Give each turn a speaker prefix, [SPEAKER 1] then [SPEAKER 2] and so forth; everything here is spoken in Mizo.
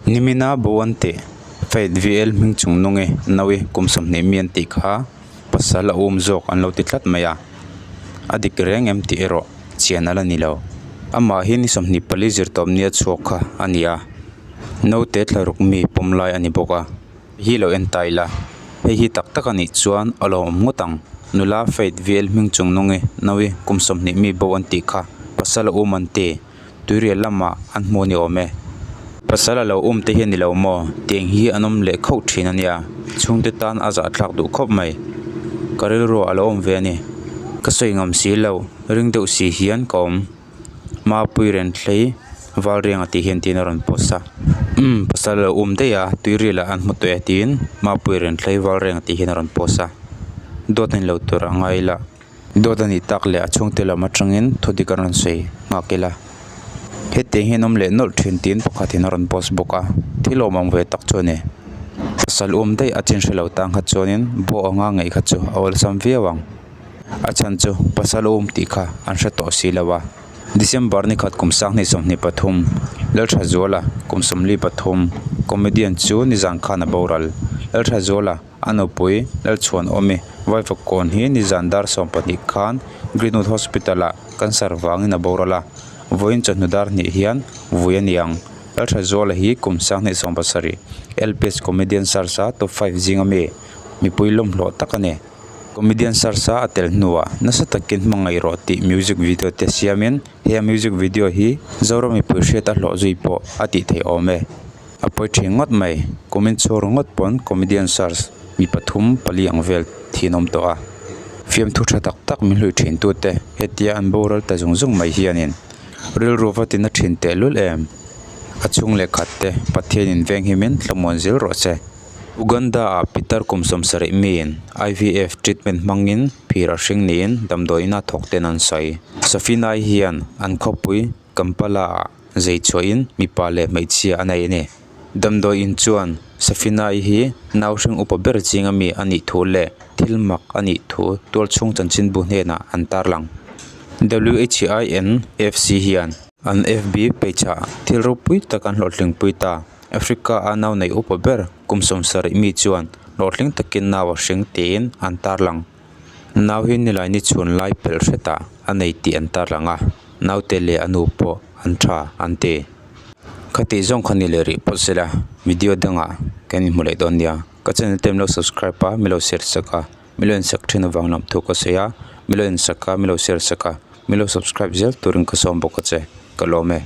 [SPEAKER 1] Nimina bo an tih Faith VL hming chung nungi Naui kum 20 mi an tih kha pasal a um zawk an lo ti tlat mai a, a dik reng em tih erawh chian a la ni lo. Amah hi ni 24 zirtawp nia chhuak kha a ni a, naute thlaruk mi pawm lai a ni bawk a, hi lo en ta ila, hei hi tak tak a nih chuan a lawmawm ngawt ang. Nula Faith VL hming chung nungi Naui kum 20 mi bo an tih kha pasal a um an ti. Tuirial lamah an hmu a ni awm e. Pasal a lo um te hi a ni lo maw? Tiang hi an awm leh khauh thin a nia. Chhungte tan a zahthlak duh khawp mai. Ka rilru a lo awm ve a ni. Ka sawi ngam si lo, ring deuh si hian ka awm. Mapui Renthlei Valrianga tih hian tiin a rawn post a. Umm, pasal a lo um daih a, tuirial ah an hmu tawh e tiin Mapui Renthlei Valrianga tih hian a rawn post a. Dawt a ni lo tur a ngai ila. Dawt a nih tak leh a chhungte lam atangin thu dik a rawn sawi nghak ila. Hetiang hian awm leh nawlh thin tiin pakhatin a rawn post bawk a, thil awm ang ve tak chu a ni. Pasal um daih a chin hre lo tang kha chuanin bo anga ngaih kha chu a awlsam viau ang. A chhan chu pasal um tih kha an hre tawh si lo a. December ni khat kum 2023, Lalthazuala kum 43, comedian chu nizan khan a boral. Lalthazuala. A nupui Lalchhuanawmi Vaivakawn hi nizan dar 12 khan Greenwood Hospital ah cancer vangin a boral a, vawiin chawhnu dar hnih hian vui a ni ang. Lalthazuala hi kum 2017 LPS Comedian Search a top 5 zinga mi mipui lawmhlawh tak a ni. Comedian Search a a tel hnuah nasa takin hmangaih rawh tih music video te siamin he a music video hi Zoram mipui hriat a hlawh zui pawh a tih theih awm e. A pawi thin ngawt mai, kumin chhur ngawt pawn comedian search mi pathum pali ang vel thin awm tawh a, fiamthu tha tak tak min hlui thin tute hetia an boral ta zung zung mai hianin rilru va tina thin tehlul em? A chhung leh khat te Pathianin venghimin thlamuan zil rawh se. Uganda ah pitar kum 70 miin IVF treatment hmangin phir a hring niin damdawi ina thawk ten an sawi. Sofinai hian an khawpui Kampala ah zei chhuahin mipa leh hmeichhia a nei a ni. Damdawi in chuan Safinai hi nau hring upa ber zinga mi a nih thu leh thil mak a nih thu tualchhung chanchinbu hnenah an tarlang. WHINFC hian an FB page ah thil ropui tak an hlawhtlingpui ta. Africa a nau nei upa ber kum 70 mi chuan hlawhtling takin nau a hring tiin an tarlang. Nau hi nilai ni chhun lai pelh hretah a nei tih an tarlang a, naute leh a nu pawh an tha an ti. Khatih zawng kha ni leh rih phawt sela, video dangah kan inhmu leh dawn nia. Ka channel te milo subscribe a, milo share sak a, milo insak thin avang lam thu ka sawi a, milo insak a, milo share sak a, milo subscribe zel turin ka sawm bawk a che, ka lawm e.